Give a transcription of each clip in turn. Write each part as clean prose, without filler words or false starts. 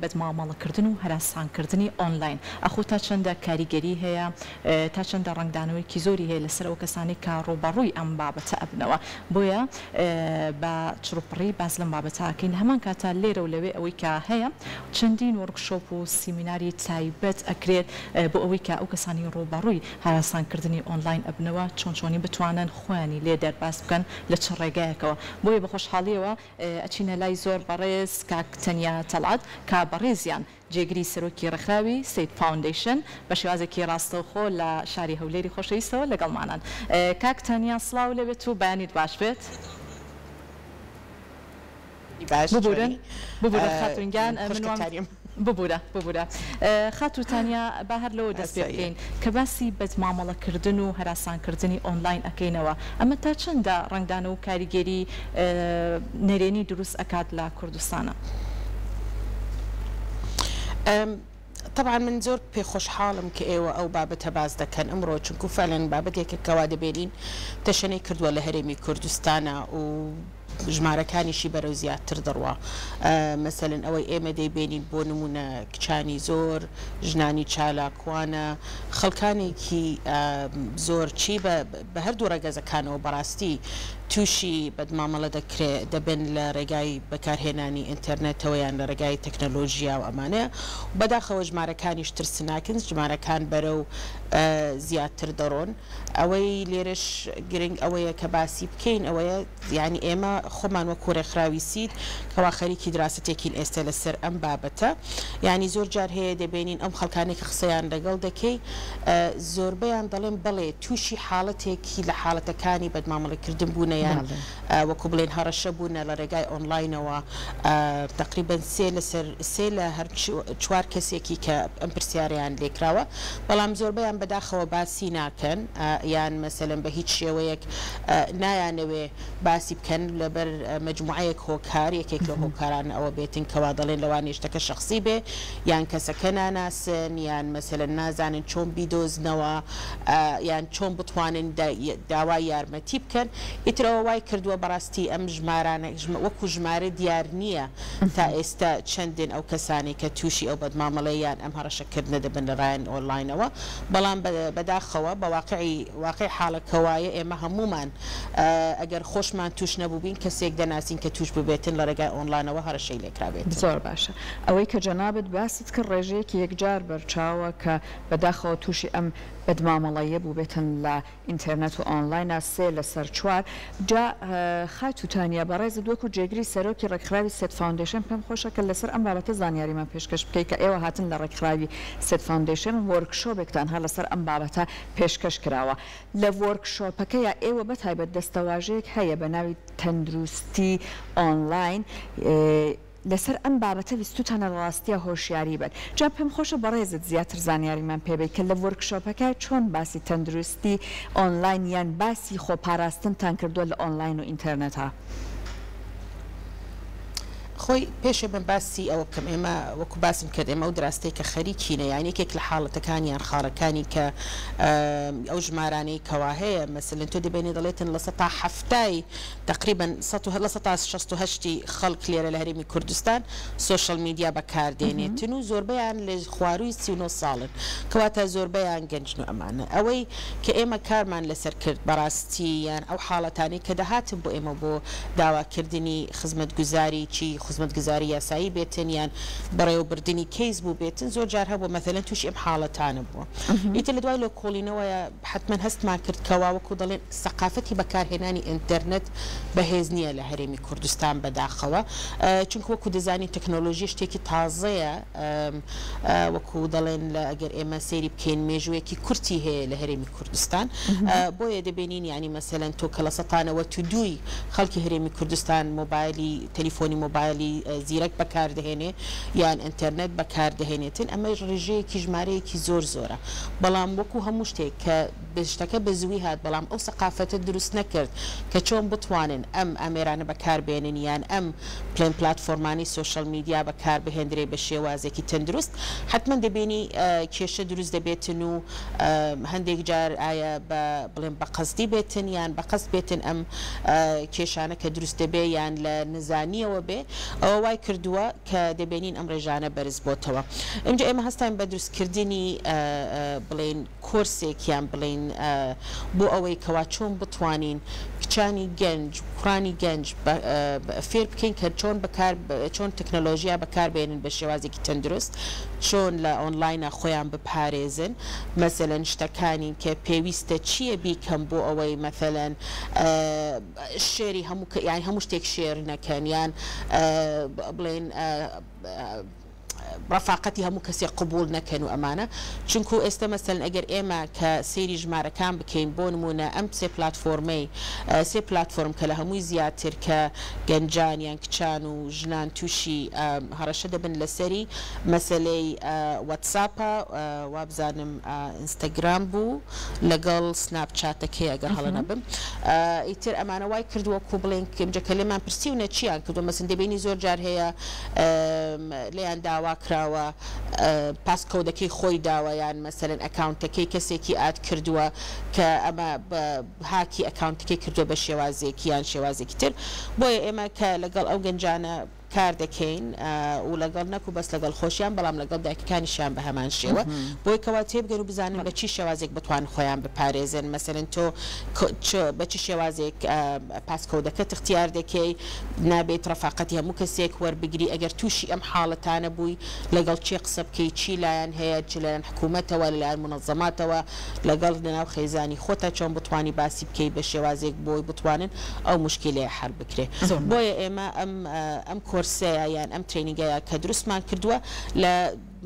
بەدمامەڵەکردن و هەراسانکردنی ئۆنلاین ئاخۆ تا چەندە کاریگەری هەیە، تا چەندە ڕەنگدانەوەیەکی زۆری هەیە لەسەر ئەو کەسانەی کە ڕووبەڕووی ئەم بابەتە ئەبنەوە. بۆیە بە چڕوپڕی باس لەم بابەتە ئەکەین. لە هەمان کاتا لێرە و لەوێ ئەوەی کە هەیە چەندین وۆرکشۆپ و سیمیناری تایبەت ئەکرێت بۆ ئەوەی کە ئەو کەسانەی ڕووبەڕووی هەراسانکردنی ئۆنلاین ئەبنەوە چۆن چۆنی بتوانن خۆیانی لێ دەرباز بکەن لە چ ڕێگایەکەوە. بۆیە بە خۆشحاڵیەوە ئەچینە لای زۆر بەڕێز کاک تەنیا تەڵعەت کە بەڕێزیان جێگری سەرۆکی ڕێکخراوی سید فاوندەیشن بە شێوازێکی ڕاستەوخۆ لە شاری هەولێری خۆشەویستەوە لەگەڵمانان. کاک تانیا سڵاو لێبێت و بەیانیت باش بێت. باش ببورن چۆنی ببورە خاتون گیان من خوشکە وام تانیم. ببورە ببورە خاتوو تانیا با هەر لەوە دەست پێ ئاساییە. بکەین کە باسی بەدمامەڵە کردن و هەراسان کردنی ئۆنلاین ئەکەینەوە ئەمە تا چەندە ڕەنگدانەوە و کاریگەری نەرێنی دروست ئەکات لە کوردستانا؟ تەبعەن من زۆر پێ خۆشحاڵم کە ئێوە ئەو بابەتە باس دەکەن ئەمڕۆ چونکو فعلەن بابەتێکە کەوا دەبێنین تەشەنەی کردووە لە هەرێمی کوردستانا و ژمارەکانیشی بەرەو زیاتر دەڕوا مەسەلەن ئەوەی ئێمە دەیبێنین بۆ نمونە کچانی زۆر ژنانی چالاکوانە خەڵکانێکی زۆر چی بە بە هەردوو ڕەگەزەکانەوە بەڕاستی تووشی بەدمامەڵە دەکرێ دەبن لە ڕێگای بەکارهێنانی ئینتەرنێتەوە یان لە ڕێگای تەکنەلۆژیا و ئەمانە و بەداخەوە ژمارەکانیش ترسناکن ژمارەکان بەرەو زیاتر دەڕۆن ئەوەی لێرەش گرنگ ئەوەیە کە باسی بکەین ئەوەیە یانی ئێمە خۆمان وەکو ڕێکخراوی سید کەوا خەریکی دراسەتێکین ئێستە لەسەر ئەم بابەتە یانی زۆر جار هەیە دەبێنین ئەم خەڵکانەی کە قسەیان لەگەڵ دەکەی زۆربەیان دەڵێن بەڵێ تووشی حاڵەتێکی لە حاڵەتەکانی بەدمامەڵەکردن بوونە یان وەکو بڵێن هەڕەشە بوونە لە ڕێگای ئۆنلاینەوە تەقریبەن سێ لەسەر سێ لە هەر چوار کەسێکی کە ئەم پرسیارەیان لێکراوە بەڵام زۆربەیان بەداخەوە باسی ناکەن یان مەسەلەن بە هیچ شێوەیەک نایانەوێ باسی بکەن لەبەر مەجموعەیەک هۆکار، یەکێک لەو هۆکارانە ئەوە بێتن کەوا دەڵێن لەوانەیە شتەکە شەخسی بێ یان کەسەکە ناناسن یان مەسەلەن نازانن چۆن بیدۆزنەوە یان چۆن بتوانن داوای یارمەتی بکەن ئیتر ئەوە وای کردووە بەڕاستی ئەم ژمارانە وەکو ژمارە دیار نییە تا ئێستا چەندن ئەو کەسانەی کە تووشی ئەو بەدمامەڵەیە یان ئەم هەڕەشەکردنە دەبن لە ڕایەن ئۆنلاینەوە بەڵام بەداخەوە بە واقعی واقع حاڵە کەوایە ئێمە هەموومان ئەگەر خۆشمان تووش نەبووبین کەسێک دەناسین کە تووش ببێتن لە ڕێگای ئۆنڵانەوە هەڕەشەی لێکرابێتن. زۆر باشە ئەوەی کە جەنابت باست کرد ڕێژەیەکی یەکجار بەرچاوە کە بەداخەوە تووشی ئەم بەدمامەڵەییە بووبێتن لە ئینتێرنێت و ئۆنڵاینا سێ لەسەر چوار جا خاتوو تانیا بەڕێزت وەکو جێگری سەرۆکی ڕێکخراوی سێت فاوندەیشن پێم خۆشە کە لەسەر ئەم بابەتە زانیاریمان پێشکەش بکەی کە ئێوە هاتن لە ڕێکخراوی سێت فاوندەیشن وۆرکشۆبێکتان هەر لەسەر ئەم بابەتە پێشکەش کراوە لە وۆرکشۆپەکەیا ئێوە بە تایبەت دەستەواژەیەک هەیە بە ناوی تەندروستی ئۆنڵاین لەسەر ئەم بابەتە ویستوتانە لە ڕاستیا هۆشیاری بن جا پێم خۆشە بەڕێزت زیاتر زانیاریمان پێ بەی کە لە وۆرکشۆپەکە چۆن باسی تەندروستی ئۆنلاین یان باسی خۆپاراستنتان کردووە لە ئۆنلاین و ئینتەرنێتا. خۆی پێش ئێمە باسی ئەوە بکەم ئێمە وەکو باسم کرد ئێمە ئەو دراستەی کە خەریکینە یان یەکێک لە حاڵەتەکان یان خاڵەکانی کە ئەو ژمارانەی کەوا هەیە مەسەلەن تۆ دەبێنی دەڵێتن لە سەتا حەفتای تەقریبەن سەد و لە سەتا شەست و هەشتی خەڵک لێرە لە هەرێمی کوردستان سۆشیال میدیا بەکاردێنێتن و زۆربەیان لە خوارووی 39 ساڵن کەواتە زۆربەیان گەنجن و ئەمانە ئەوەی کە ئێمە کارمان لەسەر کرد بەڕاستی یان ئەو حاڵەتانەی کە دەهاتن بۆ ئێمە بۆ داواکردنی خزمەتگوزاری چی خزمەتگوزاری یاسایی بێتن یان بەڕێوەبردنی کەیس بووبێتن زۆر جار هەبووە مەسەلەن تووشی ئەم حاڵەتانە بووە ئیتر لە دوای لێکۆڵینەوەیە حەتمەن هەستمان کرد کەوا وەکو دەڵێن سەقافەتی بەکارهێنانی ئینتەرنێت بەهێز نییە لە هەرێمی کوردستان بەداخەوە چونکە وەکو دەزانین تەکنۆلۆژیە شتێکی تازەیە وەکو دەڵێن لە ئەگەر ئێمە سەیری بکەین مێژوویەکی کورتی هەیە لە هەرێمی کوردستان بۆیە دەبینین یانی مەسەلەن تۆ کە لە سەتا نەوەت و دووی خەڵکی هەرێمی کوردستان مۆبایلی تەلیفۆنی مۆبایلی زیرەک بەکاردەهێنێ یان ئینتەرنێت بەکاردەهێنێتن ئەمە ڕێژەیەکی ژمارەیەکی زۆر زۆرە بەڵام وەکو هەموو شتێک کە شتەکە بە زووی هات بەڵام ئەو سەقافەتە دروست نەکرد کە چۆن بتوانن ئەم ئامێرانە بەکاربێنن یان ئەم پلێن پلاتفۆرمانەی سۆشیال میدیا بەکاربهێندرێ بە شێوازێکی تەندروست حەتمەن دەبینی کێشە دروست دەبێتن و هەندێک جار ئایا بە بڵێم بە قەسدی بێتن یان بە قەست بێتن ئەم کێشانە کە دروست دەبێ یان لە نەزانیەوە بێ. ئەوە وای کردووە کە دەبێنین ئەم ڕێژانە بەرز بۆتەوە. ئینجا ئێمە هەستاین بە دروست کردنی بڵێین کۆرسێک یان بڵێین بۆ ئەوەی کەوا چۆن بتوانین کچانی گەنج و کوڕانی گەنج فێر بکەین کە چۆن بەکار چۆن تەکنەلۆژیا بەکار بێنن بە شێوازێکی تەندروست چۆن لە ئۆنلاینە خۆیان بپارێزن مەسەلەن شتەکانی کە پێویستە چییە بیکەم بۆ ئەوەی مەسەلەن share ی هەموو یان هەموو شتێک share نەکەن یان بڵێن ڕەفاقەتی هەموو کەسێک قبوڵ نەکەن و ئەمانە چونکو ئێستە مەسەلەن ئەگەر ئێمە کە سەیری ژمارەکان بکەین بۆ نموونە ئەم سێ پلاتفۆرمەی سێ پلاتفۆرم کە لە هەمووی زیاتر کە گەنجان یان کچان و ژنان تووشی هەڕەشە دەبن لەسەری مەسەلەی وەتساپە وابزانم ئینستاگرام بوو لەگەڵ سناپ چاتەکەی ئەگەر هەڵە نەبم ئیتر ئەمانە وای کردووە کو بڵێن ئینجا کە لێمان پرسیونە چیان کردووە مەسەن دەبینی زۆر جار هەیە لێیان داوا کراوە passcode ەکەی خۆی داوە یان مەسەلەن ئەکاونتەکەی کەسێکی add کردووە کە ئەمە بە هاکی ئەکاونتەکەی کردووە بە شێوازێک یان شێوازێکی تر بۆیە ئێمە کە لەگەڵ ئەو گەنجانە کار دەکەین و لەگەڵ نەکو بەس لەگەڵ خۆشیان بەڵام لەگەڵ دایکەکانیشیان بە هەمان شێوە بۆی کەوا تێبگەن و بزانن بە چی شێوازێک بتوانن خۆیان بپارێزن مەسەلەن تۆ بە چ شێوازێک passcode ەکەت اختیار دەکەی نابێت ڕەفاقەتی هەموو کەسێک وەربگری ئەگەر تووشی ئەم حاڵەتانە بووی لەگەڵ کێ قسە بکەی چی لایەن هەیە چ لەلایەن حکوومەتەوە لەلایەن مونەزەماتەوە لەگەڵ لەناو خێزانی خۆتا چۆن بتوانی باسی بکەی بە شێوازێک بۆی بتوانن ئەو موشکیلەیە حەل بکرێ بۆیە ئێمە ئەم ئەم کۆرسەیە یان ئەم training ەیە کە دروستمان کردووە لە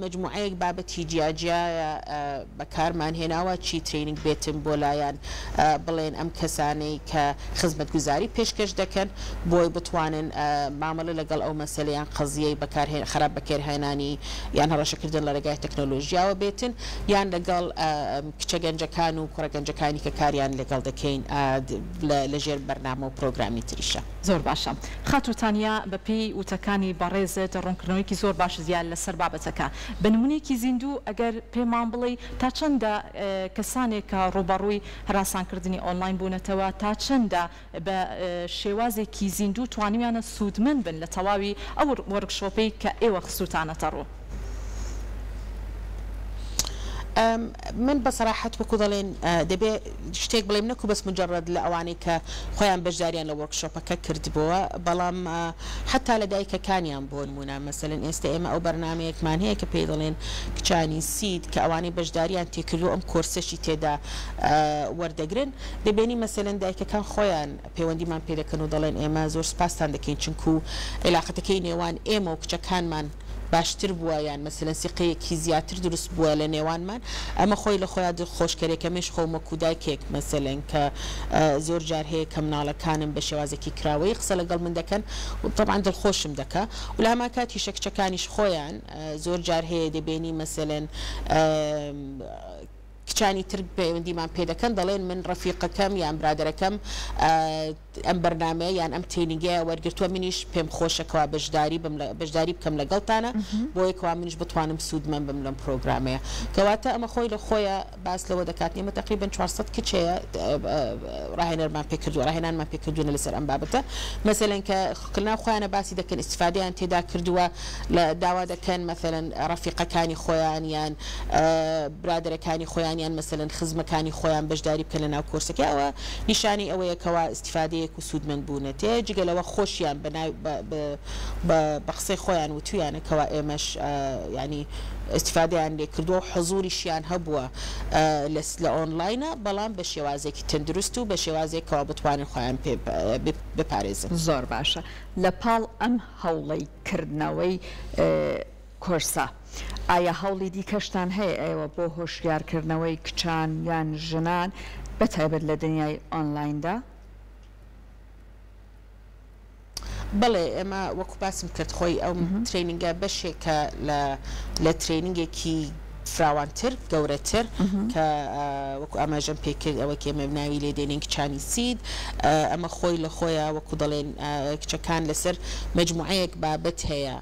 مەجموعەیەک بابەتی جیاجیایە بەکارمان هێناوە، چی training بێتن بۆ لایان بڵێن ئەم کەسانەی کە خزمەتگوزاری پێشکەش دەکەن بۆی بتوانن مامەلە لەگەڵ ئەو مەسەلە یان قەزیەی بەکارهێن خراپ بەکێرهێنانی یان هەڕەشەکردن لە ڕێگای تەکنەلۆژیاوە بێتن یان لەگەڵ کچە گەنجەکان و کوڕە گەنجەکانی کە کاریان لەگەڵ دەکەین لەژێر بەرنامە و پرۆگرامی تریشە. زۆر باشە خاتوو تانیا بە پێی وتەکانی بەڕێزت ڕوونکردنەوەیەکی زۆر باشت یا لەسەر بابەتەکە بە نمونەیەکی زیندوو ئەگەر پێمان بڵێی تا چەندە کەسانێک کە ڕووبەڕووی هەراسانکردنی ئۆنلاین بوونەتەوە تا چەندە بە شێوازێکی زیندوو توانیویانە سوودمەند بن لە تەواوی ئەو وۆرکشۆپەی کە ئێوە خستووتانەتە ڕوو؟ من بە سەراحەت وەکو دەڵێن دەبێ شتێک بڵێم نەکو بەس مجەڕەد لە ئەوانەی کە خۆیان بەشداریان لە وۆرکشۆپەکە کردبۆوە بەڵام حەتا لە دایکەکانیان بۆ نموونە مەسەلەن ئێستە ئێمە ئەو بەرنامەیەکمان هەیە کە پێی دەڵێن کچانی سید کە ئەوانەی بەشداریان تێکردووە ئەم کۆرسەشی تێدا وەردەگرن دەبێنی مەسەلەن دایکەکان خۆیان پەیوەندیمان پێ دەکەن و دەڵێن ئێمە زۆر سوپاستان دەکەین چونکو عیلاقەتەکەی نێوان ئێمە و کچەکانمان باشتر بووە یان مەسەلەن سیقەیەکی زیاتر دروست بووە لە نێوانمان ئەمە خۆی لە خۆیا دڵخۆشکەرێکە منیش خۆم وەکو دایکێک مەسەلەن کە زۆر جار هەیە کە مناڵەکانم بە شێوازێکی کراوەیی قسە لەگەڵ من دەکەن و تەبعەن دڵخۆشم دەکا و لە هەمان کاتیشە کچەکانیش خۆیان زۆر جار هەیە دەبێنی مەسەلەن کچانی تر پەیوەندیمان پێ دەکەن دەڵێن من ڕەفیقەکەم یان برادەرەکەم ئەم بەرنامەیە یان ئەم training ەیە وەرگرتووە منیش پێم خۆشە کەوا بەشداری بم بەشداری بکەم لەگەڵتانە بۆیە کەوا منیش بتوانم سوودمەند بم لەم پرۆگرامەیە کەواتە ئەمە خۆی لە خۆیە باس لەوە دەکات ئێمە تەقریبەن 400 کچ هەیە ڕاهێنەرمان پێ کردووە ڕاهێنانمان پێ کردوونە لەسەر ئەم بابەتە مەسەلەن کە لەناو خۆیانە باسی دەکەن ئیستیفادەیان تێدا کردووە لە داوا دەکەن مەسەلەن ڕەفیقەکانی خۆیان یان برادەرەکانی خۆیان یان مەسەلەن خزمەکانی خۆیان بەشداری بکەن لە ناو کۆرسەکەی ئەوە نیشانەی ئەوەیە کەوا ئیستیفادەیەک و سوودمەند بوونەتێ جگە لەوە خۆشیان بە ناو بە بە قسەی خۆیان وتویانە کەوا ئێمەش یانی ئیستیفادەیان لێ کردووە و حزوریشیان هەبووە لە لە ئۆنلاینە بەڵام بە شێوازێکی تەندروست و بە شێوازێک کەوا بتوانن خۆیان پێ بپارێزن. زۆر باشە لە پاڵ ئەم هەوڵەی کردنەوەی کۆرسە ئایا هەوڵی دیکەشتان هەیە ئێوە بۆ هۆشیارکردنەوەی کچان یان ژنان بە تایبەت لە دنیای ئۆنلایندا؟ بەڵێ ئێمە وەکو باسم کرد خۆی ئەو training ە بەشێکە لە لە training ێکی. فراوانتر، گەورەتر کە وەکو ئاماژەم پێ کرد ئەوەی کە ئێمە ناوی لێ دێنین کچانی سید، ئەمە خۆی لە خۆیا وەکو دەڵێن کچەکان لەسەر مەجموعەیەک بابەت هەیە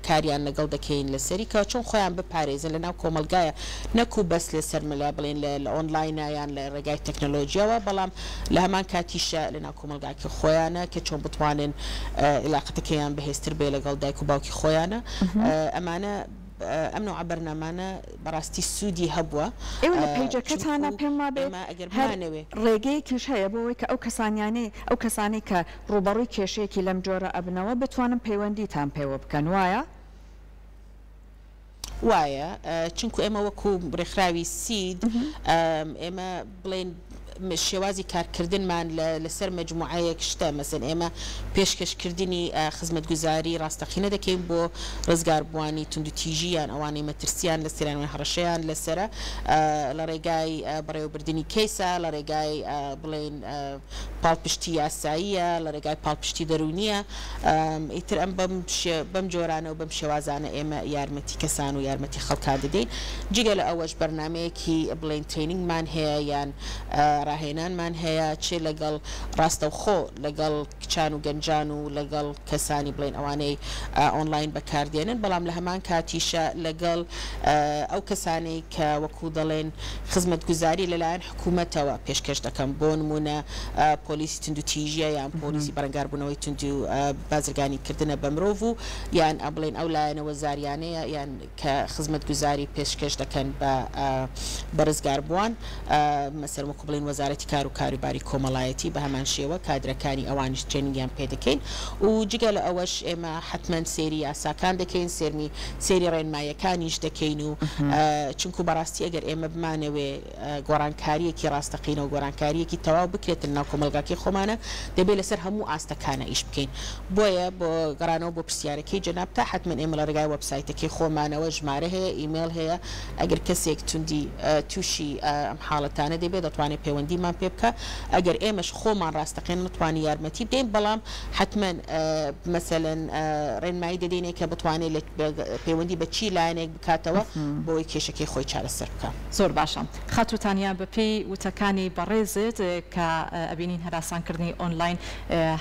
کاریان لەگەڵ دەکەین لەسەری کە چۆن خۆیان بپارێزن لەناو کۆمەڵگایە نەکو بەس لەسەر مەلا بڵێن لە ئۆنلاینە یان لە ڕێگای تەکنەلۆجیاوە بەڵام لە هەمان کاتیشا لەناو کۆمەڵگاکە خۆیانە کە چۆن بتوانن عیلاقەتەکەیان بەهێزتر بێ لەگەڵ دایک و باوکی خۆیانە ئەمانە ئەم نەوعە بەرنامانە بەڕاستی سوودی هەبووە ئێوە لە پەیجەکەتانا چونکو پێم وابێ ئێمە ئەگەر هەر بمانەوێ. ڕێگەیەکیش هەیە بۆ ئەوەی کە ئەو کەسانیانەی ئەو کەسانەی کە ڕووبەڕووی کێشەیەکی لەم جۆرە ئەبنەوە بتوانن پەیوەندیتان پێوە بکەن وایە؟ وایە چونکو ئێمە وەکو ڕێکخراوی سید ئێمە بڵێین شێوازی کارکردنمان لەسەر مەجموعەیەک شتە مەسەن ئێمە پێشکەشکردنی خزمەتگوزاری ڕاستەقینە دەکەین بۆ ڕزگاربووانی توندوتیژی یان ئەوانەی مەترسیان لەسەریان و هەڕەشەیان لەسەرە لە ڕێگای بەڕێوەبردنی کەیسە لە ڕێگای بڵێین پاڵپشتی یاساییە لە ڕێگای پاڵپشتی دەروونیە ئیتر ئەم بەم بەم جۆرانە و بەم شێوازانە ئێمە یارمەتی کەسان و یارمەتی خەڵکان دەدەین جگە لە ئەوەش بەرنامەیەکی بڵێین training مان هەیە یان ڕاهێنانمان هەیە چ لەگەڵ ڕاستەوخۆ لەگەڵ کچان و گەنجان و لەگەڵ کەسانی بڵێین ئەوانەی ئۆنلاین بەکاردێنن بەڵام لە هەمان کاتیشا لەگەڵ ئەو کەسانەی کە وەکو دەڵێن خزمەتگوزاری لەلایەن حکومەتەوە پێشکەش دەکەن، بۆ نموونە پۆلیسی توندوتیژییە یان پۆلیسی بەرەنگاربوونەوەی توندی و بازرگانیکردنە بە مرۆڤ و یان بڵێین ئەو لایەنە وەزاریانەیە یان کە خزمەتگوزاری پێشکەش دەکەن بە بە ڕزگاربووان مەسەلەن وەکو بڵێین وەزارەتی کار و کاروباری کۆمەڵایەتی بە هەمان شێوە کادرەکانی ئەوانیش training یان پێ دەکەین و جگە لە ئەوەش ئێمە حەتمەن سەیری یاساکان دەکەین سێرمی سەیری ڕێنماییەکانیش دەکەین و چونکو بەڕاستی ئەگەر ئێمە بمانەوێ گۆڕانکارییەکی ڕاستەقینە و گۆڕانکارییەکی تەواو بکرێت لەناو کۆمەڵگاکەی خۆمانە، دەبێت لەسەر هەموو ئاستەکانە ئیش بکەین. بۆیە بۆ گەڕانەوە بۆ پرسیارەکەی جەنابتا، حەتمەن ئێمە لە ڕێگای وێبسایتەکەی خۆمانەوە ژمارە هەیە، ئیمێڵ هەیە، ئەگەر کەسێک توندی تووشی ئەم حاڵەتانە دەبێت دەتوانێت پەیوەندیمان پێ بکا. ئەگەر ئێمەش خۆمان ڕاستەقینە نەتوانین یارمەتی بدەین، بەڵام حەتمەن مەسەلەن ڕێنمایی دەدەینێ کە بتوانێت لە پەیوەندی بە چی لایەنێک بکاتەوە بۆی کێشەکەی خۆی چارەسەر بکا. زۆر باشە خاتوو تانیا بەپێی وتەکانی بەڕێزت کە ئەبینین هەراسانکردنی ئۆنلاین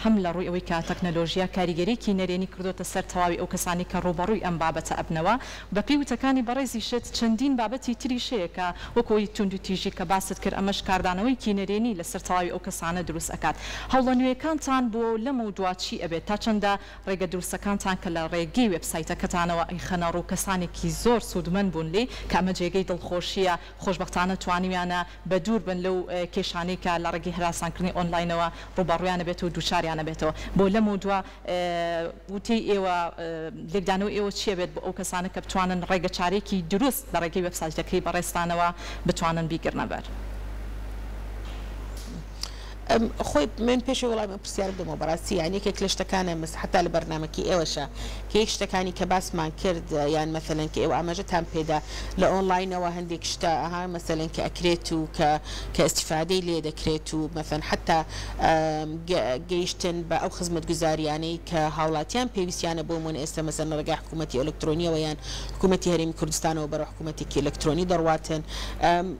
هەم لە ڕووی ئەوەی کە تەکنەلۆژیا کاریگەریەکی نەرێنی کردۆتە سەر تەواوی ئەو کەسانەی کە ڕووبەڕووی ئەم بابەتە ئەبنەوە بەپێی وتەکانی بەڕێزیشت چەندین بابەتی تریش هەیە کە وەکو ئەوی توندوتیژی کە باست کرد ئەمەش کاردانەوەیەکی نەرێنی لەسەر تەواوی ئەو کەسانە دروست ئەکات هەوڵە نوێیەکانتان بۆ لەمەودوا چی ئەبێت تا چەندە ڕێگە دروستەکانتان کە لە ڕێگەی وێبسایتەکەتانەوە ئەیخەنە ڕوو کەسانێکی زۆر سوودمەند بوون لێی کە ئەمە جێگەی دڵخۆشییە خۆشبەختانە توانیویانە بەدوور بن لەو کێشانەی کە لە ڕێگەی هەراسانکردنی ئۆنلاینەوە ڕووبەڕوویان ئەبێتەوە و دووچاریان ئەبێتەوە بۆ لەمەودوا وتەی ئێوە لێکدانەوەی ئێوە چی ئەبێت بۆ ئەو کەسانە کە بتوانن ڕێگەچارەیەکی دروست لە ڕێگەی وێبسایتەکەی بەڕێزتانەوە بتوانن بیگرنە بەر؟ خۆی من پێش ئەوەی وەڵامی ئەو پرسیارە بدەمەوە بەڕاستی یانی یەکێک لە شتەکانە مەس حەتا لە بەرنامەکەی ئێوەشا کە یەک شتەکانی کە باسمان کرد یان مەسەلەن کە ئێوە ئاماژەتان پێدا لە ئۆنڵاینەوە هەندێک شتە ئەها مەسەلەن کە ئەکرێت و کە کە ئیستیفادەی لێ دەکرێت و مەسەن حەتا گەیشتن بە ئەو خزمەتگوزاریانەی کە هاوڵاتیان پێویستیانە بۆ نموونە ئێستا مەسەلەن لە ڕێگای حکوومەتی ئەلکترۆنیەوە یان حکوومەتی هەرێمی کوردستانەوە بەرەو حکوومەتێکی ئەلکترۆنی دەڕواتن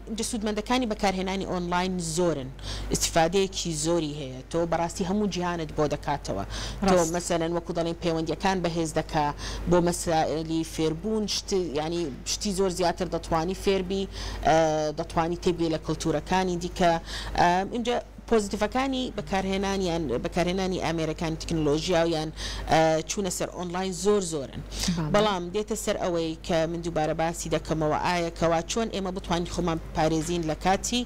ئینجا سوودمەندەکانی بەکارهێنانی ئۆنڵاین زۆرن. ئیستیفادەیەکی زۆری هەیە تۆ بەڕاستی هەموو جیهانت بۆ دەکاتەوە تۆ ڕاست. مەسەلەن وەکو دەڵێن پەیوەندیەکان بەهێز دەکا بۆ مەسائلی فێربوون شت یانی شتی زۆر زیاتر دەتوانی فێربی دەتوانی تێبگەی لە کڵتورەکانی دیکە ئینجا پۆزیتیڤەکانی بەکارهێنان یان بەکارهێنانی ئامێرەکانی تکنۆلۆژیا و یان چوونە سەر ئۆنلاین زۆر زۆرن بەڵێ. بەڵام دێتە سەر ئەوەی کە من دووبارە باسی دەکەمەوە ئایا کەوا چۆن ئێمە بتوانین خۆمان بپارێزین لە کاتی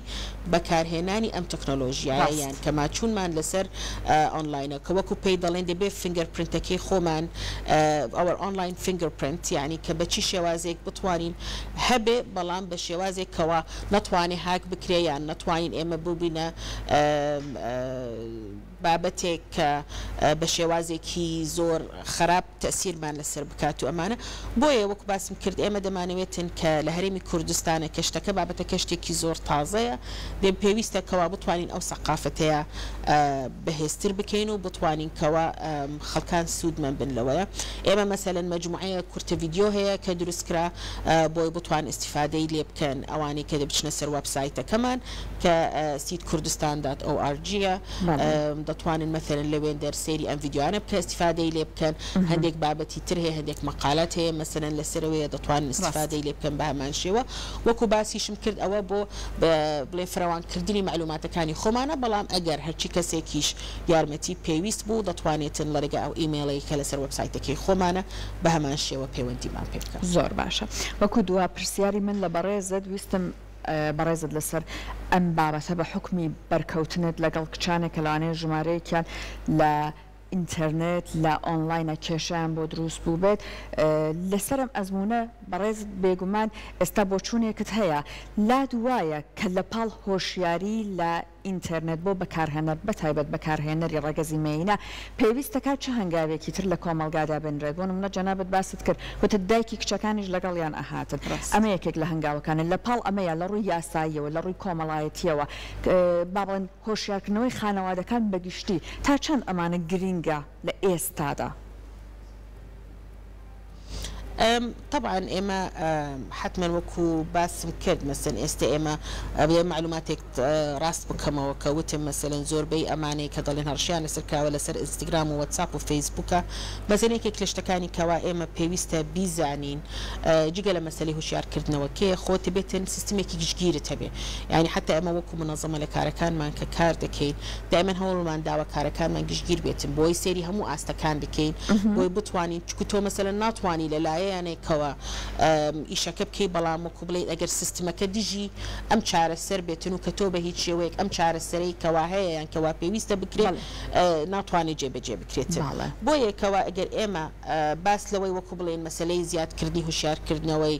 بەکارهێنانی ئەم تەکنۆلۆژیایە یان ڕاست. کە ماچوونمان لەسەر ئۆنلاینە کە وەکو پێی دەڵێن دەبێ finger print ەکەی خۆمان our online finger print یانی کە بە چی شێوازێک بتوانین هەبێ بەڵام بە شێوازێک کەوا نەتوانێ هاک بکرێ یان نەتوانین ئێمە ببینە. بابەتێک کە بە شێوازێکی زۆر خەراپ تەئسیرمان لەسەر بکات و ئەمانە بۆیە وەکو باسم کرد ئێمە دەمانەوێتن کە لە هەرێمی کوردستانە کە شتەکە بابەتەکە شتێکی زۆر تازەیە دێ پێویستە کەوا بتوانین ئەو سەقافەتەیە بەهێزتر بکەین و بتوانین کەوا خەڵکان سوودمەند بن لەوەیە ئێمە مەسەلەن مەجموعەیەک کورتە ڤیدیۆ هەیە کە دروست کرا بۆی بتوان ئیستیفادەی لێ بکەن ئەوانەی کە دەبچنە سەر وێبسایتەکەمان کە سید کوردستان dot ORG ە دەتوانن مەسەلەن لەوێندەر سەیری ئەم ڤیدیۆیانە بکەن ئیستیفادەی لێ بکەن هەندێک بابەتی تر هەیە هەندێک مەقالات هەیە مەسەلەن لەسەرەوەیە دەتوانن ئیستیفادەی لێ بکەن بە هەمان شێوە وەکو باسیشم کرد ئەوە بۆ بڵێ فرەوانکردنی مەعلوماتەکانی خۆمانە بەڵام ئەگەر هەرچی کەسێکیش یارمەتی پێویست بوو دەتوانێتن لە ڕێگای ئەو ئیمەیڵەی کە لەسەر وێبسایتەکەی خۆمانە بە هەمان شێوە پەیوەندیمان پێ بکەن. زۆر باشە وەکو دوا پرسیاری من لە بەڕێزت ویستم بەڕێزت لەسەر ئەم بابەتە بە حوکمی بەرکەوتنت لەگەڵ کچانێک کە لەوانەیە ژمارەیەکیان لە ئینتەرنێت لە ئۆنلاینە کێشەیان بۆ دروست بووبێت لەسەر ئەم ئەزموونە بەڕێزت بێگومان ئێستا بۆچوونێکت هەیە لات وایە کە لەپاڵ هۆشیاری لە ئینتەرنێت بۆ بەکارهێنەر بەتایبەت بەکارهێنەری ڕەگەزی مێینە پێویست دەکات چ هەنگاوێکی تر لە کۆمەڵگادا بنرێت بۆ نمونە جەنابت باست کرد وتت دایکی کچەکانیش لەگەڵیان ئەهاتن ئەمە یەکێک لە هەنگاوەکانە لەپاڵ ئەمەیا لە ڕووی یاساییەوە لە ڕووی کۆمەڵایەتیەوە با بڵێن هۆشیارکردنەوەی خانەوادەکان بە گشتی تا چەند ئەمانە گرینگە لە ئێستادا؟ تەبعەن ئێمە حەتمەن وەکو باسم کرد مەسەن ئێستە ئێمە ئەبێ مەعلوماتێک ڕاست بکەمەوە کە وتم مەسەلەن زۆربەی ئەمانەی کە دەڵێن هەڕشیان لەسەر کراوە لەسەر ئینستگرام و وەتساپ و فەیسبووکە مەسەن یەکێک لە شتەکانی کەوا ئێمە پێویستە بیزانین جگە لە مەسەلەی هوشیارکردنەوەکەیە خۆت بێتن سیستمێکی گشتگیرت هەبێ یانی حەتا ئێمە وەکو مونەزەمە لە کارەکانمان کە کار دەکەین دایمەن هەوڵمان داوە کارەکانمان گشتگیر بێتن بۆی سەیری هەموو ئاستەکان بکەین بۆی بتوانین چونکو تۆ مەسەلەن ناتوانی لە لایەنێکەوە ئیشەکە بکەی بەڵام وەکو بڵێیت ئەگەر سیستمەکە دژی ئەم چارەسەر بێتن و کە تۆ بە هیچ شێوەیەک ئەم چارەسەرەی کەوا هەیە یان کەوا پێویستە بکرێ ناتوانێ جێبەجێ بکرێتن بۆیە کەوا ئەگەر ئێمە باس لەوەی وەکو بڵێین مەسەلەی زیادکردنی هوشیارکردنەوەی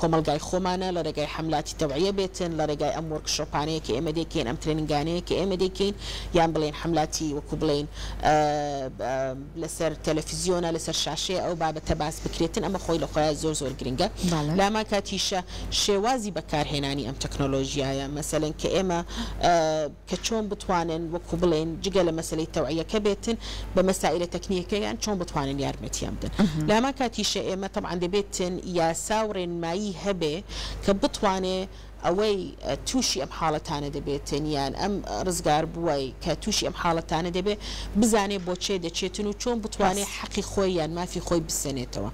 کۆمەڵگای خۆمانە لە ڕێگای حەملاتی تەوعیە بێتن لە ڕێگای ئەم workshop انەیە کە ئێمە دەیکەین ئەم training انەیە کە ئێمە دەیکەین یان بڵێین حەملاتی وەکو بڵێین لەسەر تەلەفزیۆنە لەسەر شاشەیە ئەو بابەتە باس بکرێتن ئەمە خۆی لە خۆیا زۆر زۆر گرنگە لە هەمان کاتیشە شێوازی بەکارهێنانی ئەم تەکنۆلۆژیایە مەسەلەن کە ئێمە کە چۆن بتوانن وەکو بڵێین جگە لە مەسەلەی تەوعیەکە بێتن بە مەسائیلە تەکنیکەکان چۆن بتوانن یارمەتیان بدەن لە هەمان کاتیشە ئێمە تەبعەن دەبێتن یاسا و ڕێنمایی هەبێ کە بتوانێ ئەوەی تووشی ئەم حاڵەتانە دەبێتن یان ئەم ڕزگاربووەی کە تووشی ئەم حاڵەتانە دەبێ بزانێ بۆ چێ دەچێتن و چۆن بتوانێ حەقی خۆی یان مافی خۆی بسەنێتەوە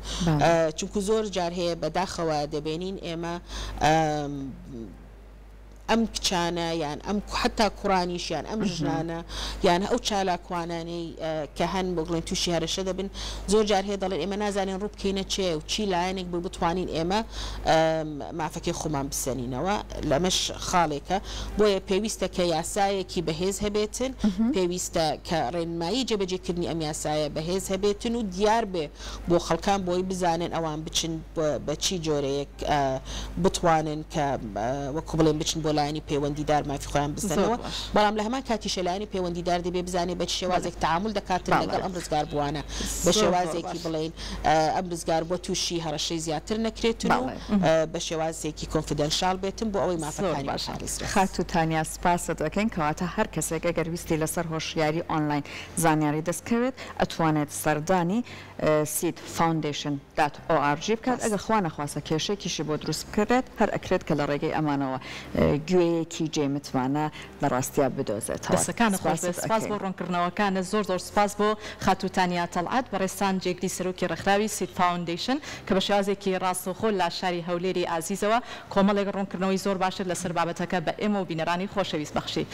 چونکو زۆر جار هەیە بەداخەوە دەبێنین ئێمە ئەم کچانە یان ئەم حەتا کوڕانیش یان ئەم ژنانە یان ئەو چالاکوانانەی کە هەن بۆ بڵێن تووشی هەرەشە دەبن زۆر جار هەیە دەڵێن ئێمە نازانین ڕوو بکەینە چێ و چی لایەنێک بۆی بتوانین ئێمە مافەکەی خۆمان بسەنینەوە لەمەش خاڵێکە بۆیە پێویستە کە یاسایەکی بەهێز هەبێتن پێویستە کە ڕێنمایی جێبەجێکردنی ئەم یاسایە بەهێز هەبێتن و دیار بێ بۆ خەڵکان بۆی بزانن ئەوان بچن بە چی جۆرەیەک بتوانن کە وەکو بڵێن بچن بۆ لایەنی پەیوەندیدار مافی خۆیان بسەنەوە بەڵام لە هەمان کاتیشە لایەنی پەیوەندیدار دەبێ بزانێ بە چ شێوازێک تەعامول دەکاتن لەگەڵ ئەم ڕزگاربووانە بە شێوازێکی بڵێین ئەم ڕزگاربووە تووشی هەڕەشەی زیاتر نەکرێتن و بە شێوازێکی confidential بێتن بۆ ئەوەی مافەکانی بپارێزرێت. خاتوو تانیا سوپاست ئەکەین کەواتە هەر کەسێک ئەگەر ویستی لەسەر هۆشیاری ئۆنلاین زانیاری دەست بکەوێت ئەتوانێت سەردانی سید Foundation dot ORG بکات ئەگەر خوا نەخواستە کێشەیەکیشی بۆ دروست بکرێت هەر ئەکرێت کە لە ڕێگەی ئەمانەوە گوێیەکی جێی متمانە لە ڕاستیا بدۆزێتەوە. دەستەکانت خۆش بێت سپاست سپاس بۆ ئەکەین. ڕوونکردنەوەکانت زۆر زۆر سپاس بۆ خاتوو تانیا تەڵعەت بەڕێزتان جێگری سەرۆکی ڕێکخراوی سید Foundation کە بە شێوازێکی ڕاستەوخۆ لە شاری هەولێری ئازیزەوە کۆمەڵێک ڕوونکردنەوەی زۆر باشت لەسەر بابەتەکە بە ئێمە و بینەرانی خۆشەویست بەخشی.